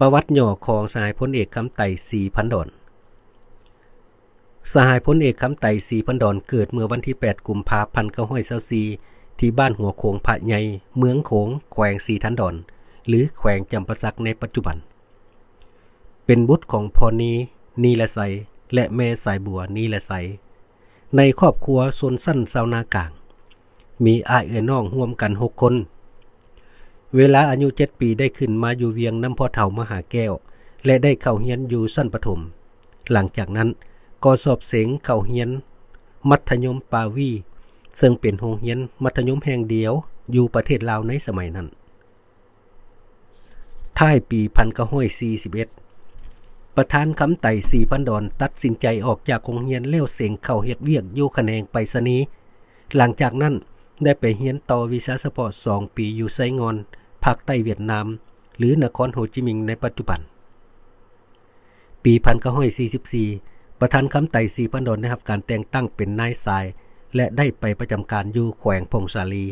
ປະຫວັດຫຍໍ້ຂອງສະຫາຍພົນເອກ ຄຳໄຕ ສີພັນດອນ. ສະຫາຍພົນເອກ ຄຳໄຕ ສີພັນດອນ ເກີດເມື່ອວັນທີແປດ ກຸມພາ ພັນເກົ້າຮ້ອຍຊາວສີ່ ທີ່ບ້ານຫົວໂຂງພະໃຫຍ່, ເມືອງໂຂງ, ແຂວງສີທັນດອນ ຫຼື ແຂວງຈຳປາສັກໃນປັດຈຸບັນ. ເປັນບຸດຂອງພໍ່ນີ ນີລະໄຊ ແລະ ແມ່ສາຍບົວ ນີລະໄຊ. ໃນຄອບຄົວຊົນຊັ້ນຊາວນາກາງ, ມີອ້າຍເອື້ອຍນ້ອງຮ່ວມກັນຫົກຄົນ. ເວລາອາຍຸເຈັດປີ ໄດ້ຂຶ້ນມາຢູ່ວຽງນຳພໍ່ເຖົ້າມະຫາແກ້ວ ແລະ ໄດ້ເຂົ້າຮຽນຢູ່ຊັ້ນປະຖົມ. ຫຼັງຈາກນັ້ນກໍສອບເສັງເຂົ້າຮຽນມັດທະຍົມປາວີ ເຊິ່ງເປັນໂຮງຮຽນມັດທະຍົມແຫ່ງດຽວຢູ່ປະເທດລາວໃນສະໄໝນັ້ນ. ທ້າຍປີພັນເກົ້າຮ້ອຍສີ່ສິບເອັດ ປະທານຄຳໄຕ ສີພັນດອນ ຕັດສິນໃຈອອກຈາກໂຮງຮຽນ ແລ້ວເສັງເຂົ້າເຮັດວຽກຢູ່ຂະແໜງໄປສະນີ. ຫຼັງຈາກນັ້ນໄດ້ໄປຮຽນຕໍ່ວິຊາສະເພາະສອງປີຢູ່ໄຊງ່ອນ, ພາກໃຕ້ຫວຽດນາມ ຫຼື ນະຄອນໂຮຈິມິງໃນປັດຈຸບັນ. ປີພັນເກົ້າຮ້ອຍສີ່ສິບສີ່ ປະທານຄຳໄຕ ສີພັນດອນ ໄດ້ຮັບການແຕ່ງຕັ້ງເປັນນາຍຊາຍ ແລະ ໄດ້ໄປປະຈຳການຢູ່ແຂວງຜົ້ງສາລີ.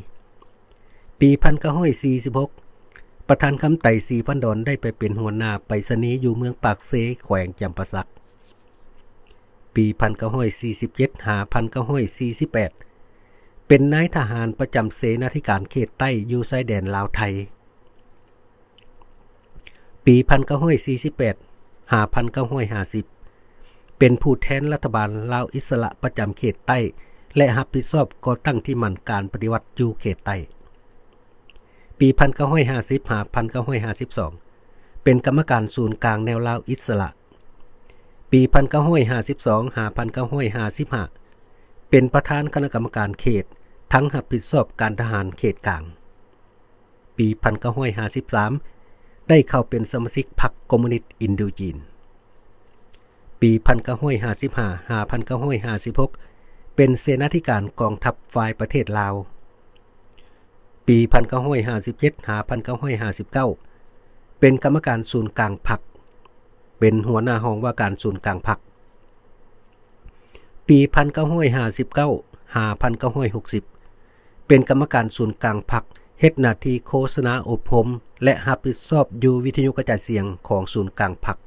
ປີພັນເກົ້າຮ້ອຍສີ່ສິບຫົກ ປະທານຄຳໄຕ ສີພັນດອນ ໄດ້ໄປເປັນຫົວໜ້າໄປສະນີຢູ່ເມືອງປາກເຊ ແຂວງຈຳປາສັກ. ປີພັນເກົ້າຮ້ອຍສີ່ສິບເຈັດ ຫາ ພັນເກົ້າຮ້ອຍສີ່ສິບແປດ ເປັນນາຍທະຫານປະຈຳເສນາທິການເຂດໃຕ້ຢູ່ຊາຍແດນລາວໄທ. ປີພັນເກົ້າຮ້ອຍສີ່ສິບແປດ ຫາ ພັນເກົ້າຮ້ອຍຫ້າສິບ ເປັນຜູ້ແທນລັດຖະບານລາວອິດສະຫຼະປະຈຳເຂດໃຕ້ ແລະ ຮັບຜິດຊອບກໍ່ຕັ້ງທີ່ໝັ້ນການປະຕິວັດຢູ່ເຂດໃຕ້. ປີພັນເກົ້າຮ້ອຍຫ້າສິບ ຫາ ພັນເກົ້າຮ້ອຍຫ້າສິບສອງ ເປັນກຳມະການສູນກາງແນວລາວອິດສະຫຼະ. ປີພັນເກົ້າຮ້ອຍຫ້າສິບສອງ ຫາ ພັນເກົ້າຮ້ອຍຫ້າສິບຫ້າ ເປັນປະທານຄະນະກຳມະການເຂດ, ທັງຮັບຜິດຊອບການທະຫານເຂດກາງ. ປີພັນເກົ້າຮ້ອຍຫ້າສິບສາມ ໄດ້ເຂົ້າເປັນສະມາຊິກພັກຄອມມູນິດອິນໂດຈີນ. ປີພັນເກົ້າຮ້ອຍຫ້າສິບຫ້າ ຫາ ພັນເກົ້າຮ້ອຍຫ້າສິບຫົກ ເປັນເສນາທິການກອງທັບຝ່າຍປະເທດລາວ. ປີພັນເກົ້າຮ້ອຍຫ້າສິບເຈັດ ຫາ ພັນເກົ້າຮ້ອຍຫ້າສິບເກົ້າ ເປັນກຳມະການສູນກາງພັກ, ເປັນຫົວໜ້າຫ້ອງວ່າການສູນກາງພັກ. ປີພັນເກົ້າຮ້ອຍຫ້າສິບເກົ້າ ຫາ ພັນເກົ້າຮ້ອຍຫົກສິບ ເປັນກຳມະການສູນກາງພັກ, ເຮັດໜ້າທີ່ໂຄສະນາອົບຮົມ ແລະ ຮັບຜິດຊອບຢູ່ວິທະຍຸກະຈາຍສຽງຂອງສູນກາງພັກ.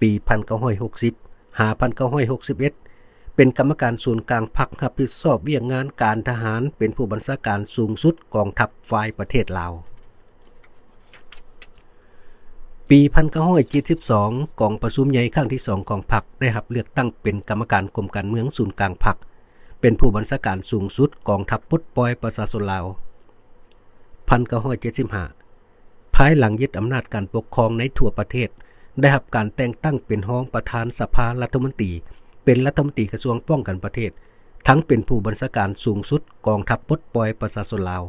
ປີພັນເກົ້າຮ້ອຍຫົກສິບ ຫາ ພັນເກົ້າຮ້ອຍຫົກສິບເອັດ ເປັນກຳມະການສູນກາງພັກ, ຮັບຜິດຊອບວຽກງານການທະຫານ, ເປັນຜູ້ບັນຊາການສູງສຸດກອງທັບຝ່າຍປະເທດລາວ. ປີພັນເກົ້າຮ້ອຍເຈັດສິບສອງ ກອງປະຊຸມໃຫຍ່ຄັ້ງທີສອງຂອງພັກ ໄດ້ຮັບເລືອກຕັ້ງເປັນກຳມະການກົມການເມືອງສູນກາງພັກ, ເປັນຜູ້ບັນຊາການສູງສຸດກອງທັບປົດປ່ອຍປະຊາຊົນລາວ. ພັນເກົ້າຮ້ອຍເຈັດສິບຫ້າ ພາຍຫຼັງຍຶດອຳນາດການປົກຄອງໃນທົ່ວປະເທດ, ໄດ້ຮັບການແຕ່ງຕັ້ງເປັນຮອງປະທານສະພາລັດຖະມົນຕີ, ເປັນລັດຖະມົນຕີກະຊວງປ້ອງກັນປະເທດ, ທັງເປັນຜູ້ບັນຊາການສູງສຸດກອງທັບປົດປ່ອຍປະຊາຊົນລາວ.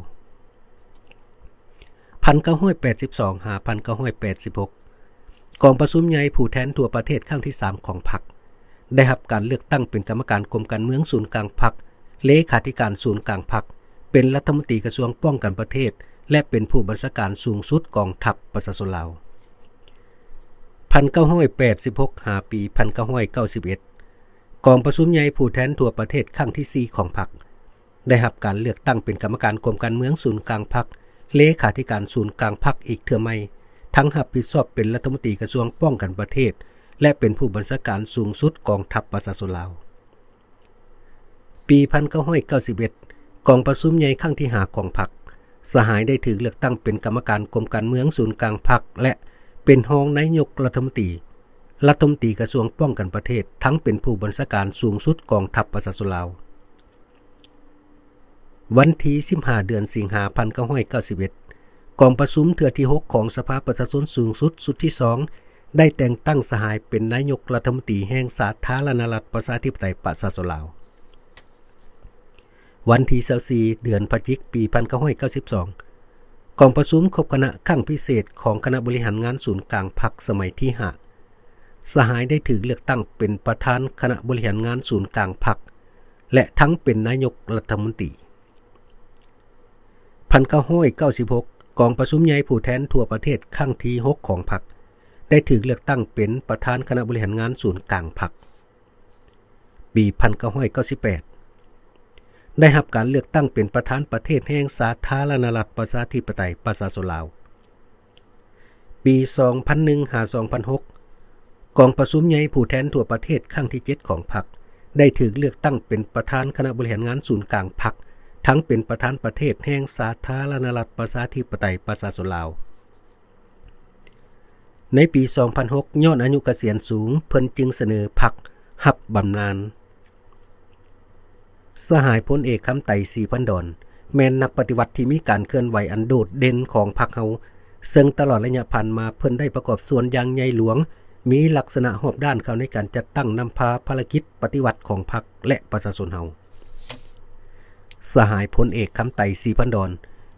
ພັນເກົ້າຮ້ອຍແປດສິບສອງ ຫາ ພັນເກົ້າຮ້ອຍແປດສິບຫົກ ກອງປະຊຸມໃຫຍ່ຜູ້ແທນທົ່ວປະເທດຄັ້ງທີສາມຂອງພັກ ໄດ້ຮັບການເລືອກຕັ້ງເປັນກຳມະການກົມການເມືອງສູນກາງພັກ, ເລຂາທິການສູນກາງພັກ, ເປັນລັດຖະມົນຕີກະຊວງປ້ອງກັນປະເທດ ແລະ ເປັນຜູ້ບັນຊາການສູງສຸດກອງທັບປະຊາຊົນລາວ. ພັນເກົ້າຮ້ອຍແປດສິບຫົກ ຫາ ປີພັນເກົ້າຮ້ອຍເກົ້າສິບເອັດ ກອງປະຊຸມໃຫຍ່ຜູ້ແທນທົ່ວປະເທດຄັ້ງທີສີ່ຂອງພັກ ໄດ້ຮັບການເລືອກຕັ້ງເປັນກຳມະການກົມການເມືອງສູນກາງພັກ, ເລຂາທິການສູນກາງພັກອີກເທື່ອໃໝ່, ທັງຮັບຜິດຊອບເປັນລັດຖະມົນຕີກະຊວງປ້ອງກັນປະເທດ ແລະ ເປັນຜູ້ບັນຊາການສູງສຸດກອງທັບປະຊາຊົນລາວ. ປີພັນເກົ້າຮ້ອຍເກົ້າສິບເອັດ ກອງປະຊຸມໃຫຍ່ຄັ້ງທີຫ້າຂອງພັກ, ສະຫາຍໄດ້ຖືກເລືອກຕັ້ງເປັນກຳມະການກົມການເມືອງສູນກາງພັກ ແລະ ເປັນຮອງນາຍົກລັດຖະມົນຕີ, ລັດຖະມົນຕີກະຊວງປ້ອງກັນປະເທດ, ທັງເປັນຜູ້ບັນຊາການສູງສຸດກອງທັບປະຊາຊົນລາວ. ວັນທີສິບຫ້າ ເດືອນສິງຫາ ພັນເກົ້າຮ້ອຍເກົ້າສິບເອັດ ກອງປະຊຸມເທື່ອທີຫົກຂອງສະພາປະຊາຊົນສູງສຸດຊຸດທີສອງ ໄດ້ແຕ່ງຕັ້ງສະຫາຍເປັນນາຍົກລັດຖະມົນຕີແຫ່ງສາທາລະນະລັດປະຊາທິປະໄຕປະຊາຊົນລາວ. ວັນທີຊາວສີ່ ເດືອນພະຈິກ ປີພັນເກົ້າຮ້ອຍເກົ້າສິບສອງ ກອງປະຊຸມຄົບຄະນະຄັ້ງພິເສດຂອງຄະນະບໍລິຫານງານສູນກາງພັກສະໄໝທີຫ້າ ສະຫາຍໄດ້ຖືກເລືອກຕັ້ງເປັນປະທານຄະນະບໍລິຫານງານສູນກາງພັກ ແລະ ທັງເປັນນາຍົກລັດຖະມົນຕີ. ພັນເກົ້າຮ້ອຍເກົ້າສິບຫົກ ກອງປະຊຸມໃຫຍ່ຜູ້ແທນທົ່ວປະເທດຄັ້ງທີຫົກຂອງພັກ ໄດ້ຖືກເລືອກຕັ້ງເປັນປະທານຄະນະບໍລິຫານງານສູນກາງພັກ. ປີພັນເກົ້າຮ້ອຍເກົ້າສິບແປດ ໄດ້ຮັບການເລືອກຕັ້ງເປັນປະທານປະເທດແຫ່ງສາທາລະນະລັດປະຊາທິປະໄຕປະຊາຊົນລາວ. ປີສອງພັນໜຶ່ງ ຫາ ສອງພັນຫົກ ກອງປະຊຸມໃຫຍ່ຜູ້ແທນທົ່ວປະເທດຄັ້ງທີເຈັດຂອງພັກ ໄດ້ຖືກເລືອກຕັ້ງເປັນປະທານຄະນະບໍລິຫານງານສູນກາງພັກ, ທັງເປັນປະທານປະເທດແຫ່ງສາທາລະນະລັດປະຊາທິປະໄຕປະຊາຊົນລາວ. ໃນປີສອງພັນຫົກ ຍ້ອນອາຍຸກະສຽນສູງ, ເພິ່ນຈຶ່ງສະເໜີພັກຮັບບຳນານ. ສະຫາຍພົນເອກ ຄຳໄຕ ສີພັນດອນ ແມ່ນນັກປະຕິວັດທີ່ມີການເຄື່ອນໄຫວອັນໂດດເດັ່ນຂອງພັກເຮົາ, ເຊິ່ງຕະຫຼອດໄລຍະຜ່ານມາເພິ່ນໄດ້ປະກອບສ່ວນຢ່າງໃຫຍ່ຫຼວງ, ມີລັກສະນະຮອບດ້ານເຂົ້າໃນການຈັດຕັ້ງນຳພາພາລະກິດປະຕິວັດຂອງພັກ ແລະ ປະຊາຊົນເຮົາ. ສະຫາຍພົນເອກ ຄຳໄຕ ສີພັນດອນ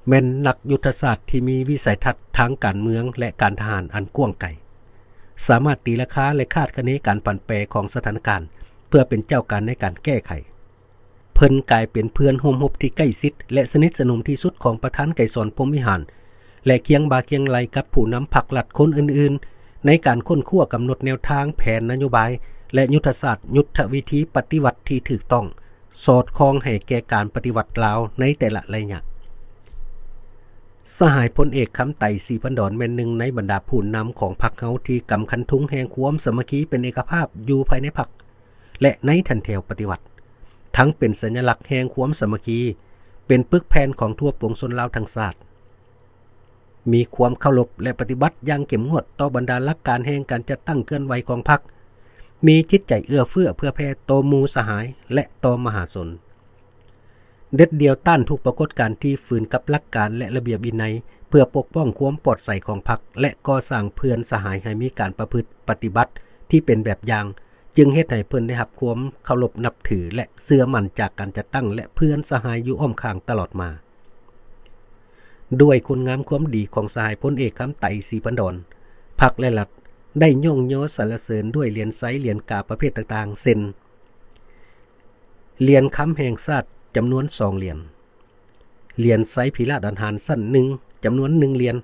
ແມ່ນນັກຍຸດທະສາດທີ່ມີວິໄສທັດທາງການເມືອງ ແລະ ການທະຫານອັນກວ້າງໄກ, ສາມາດຕີລາຄາ ແລະ ຄາດຄະເນການຜັນແປຂອງສະຖານະການ ເພື່ອເປັນເຈົ້າການໃນການແກ້ໄຂ. ເພິ່ນກາຍເປັນເພື່ອນຮ່ວມຮົບທີ່ໃກ້ຊິດ ແລະ ສະໜິດສະໜົມທີ່ສຸດຂອງປະທານໄກສອນ ພົມວິຫານ ແລະ ຄຽງບ່າຄຽງໄຫຼ່ກັບຜູ້ນຳພັກລັດຄົນອື່ນໆ ໃນການຄົ້ນຄວ້າກຳນົດແນວທາງ, ແຜນນະໂຍບາຍ ແລະ ຍຸດທະສາດ, ຍຸດທະວິທີປະຕິວັດທີ່ຖືກຕ້ອງ, ສອດຄ່ອງໃຫ້ແກ່ການປະຕິວັດລາວໃນແຕ່ລະໄລຍະ. ສະຫາຍພົນເອກ ຄຳໄຕ ສີພັນດອນ ແມ່ນໜຶ່ງໃນບັນດາຜູ້ນຳຂອງພັກເຮົາທີ່ກຳຄັນທຸງແຫ່ງຄວາມສາມັກຄີເປັນເອກະພາບຢູ່ພາຍໃນພັກ ແລະ ໃນຖັນແຖວປະຕິວັດ, ທັງເປັນສັນຍະລັກແຫ່ງຄວາມສາມັກຄີ, ເປັນປຶກແຜ່ນຂອງທົ່ວປວງຊົນລາວທັງຊາດ. ມີຄວາມເຄົາລົບ ແລະ ປະຕິບັດຢ່າງເຂັ້ມງວດຕໍ່ບັນດາຫຼັກການແຫ່ງການຈັດຕັ້ງເຄື່ອນໄຫວຂອງພັກ, ມີຈິດໃຈເອື້ອເຟື້ອເຜື່ອແຜ່ຕໍ່ໝູ່ສະຫາຍ ແລະ ຕໍ່ມະຫາຊົນ. ເດັດດ່ຽວຕ້ານທຸກປາກົດການທີ່ຝືນກັບຫຼັກການ ແລະ ລະບຽບວິໄນ ເພື່ອປົກປ້ອງຄວາມປອດໃສຂອງພັກ ແລະ ກໍ່ສ້າງເພື່ອນສະຫາຍໃຫ້ມີການປະພຶດປະຕິບັດທີ່ເປັນແບບຢ່າງ, ຈຶ່ງເຮັດໃຫ້ເພິ່ນໄດ້ຮັບຄວາມເຄົາລົບນັບຖື ແລະ ເຊື່ອໝັ້ນຈາກການຈັດຕັ້ງ ແລະ ເພື່ອນສະຫາຍຢູ່ອ້ອມຂ້າງຕະຫຼອດມາ. ດ້ວຍຄຸນງາມຄວາມດີຂອງສະຫາຍພົນເອກ ຄຳໄຕ ສີພັນດອນ, ພັກ ແລະ ລັດ ໄດ້ຍ້ອງຍໍສັນລະເສີນດ້ວຍຫຼຽນໄຊ, ຫຼຽນກາປະເພດຕ່າງໆ ເຊັ່ນ: ຫຼຽນຄຳແຫ່ງຊາດ ຈຳນວນສອງຫຼຽນ, ຫຼຽນໄຊພິລາດອາຫານຊັ້ນໜຶ່ງ ຈຳນວນໜຶ່ງຫຼຽນ,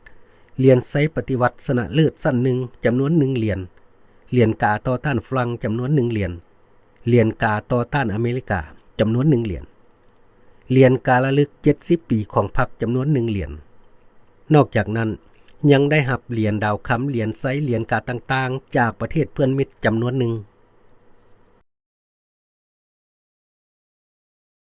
ຫຼຽນໄຊປະຕິວັດຊະນະເລີດຊັ້ນໜຶ່ງ ຈຳນວນໜຶ່ງຫຼຽນ, ຫຼຽນກາຕໍ່ຕ້ານຝຣັ່ງ ຈຳນວນໜຶ່ງຫຼຽນ, ຫຼຽນກາຕໍ່ຕ້ານອາເມລິກາ ຈຳນວນໜຶ່ງຫຼຽນ, ຫຼຽນກາລະລຶກເຈັດສິບປີຂອງພັກ ຈຳນວນໜຶ່ງຫຼຽນ. ນອກຈາກນັ້ນ, ຍັງໄດ້ຮັບຫຼຽນດາວຄຳ, ຫຼຽນໄຊ, ຫຼຽນກາຕ່າງໆ ຈາກປະເທດເພື່ອນມິດ ຈຳນວນໜຶ່ງ.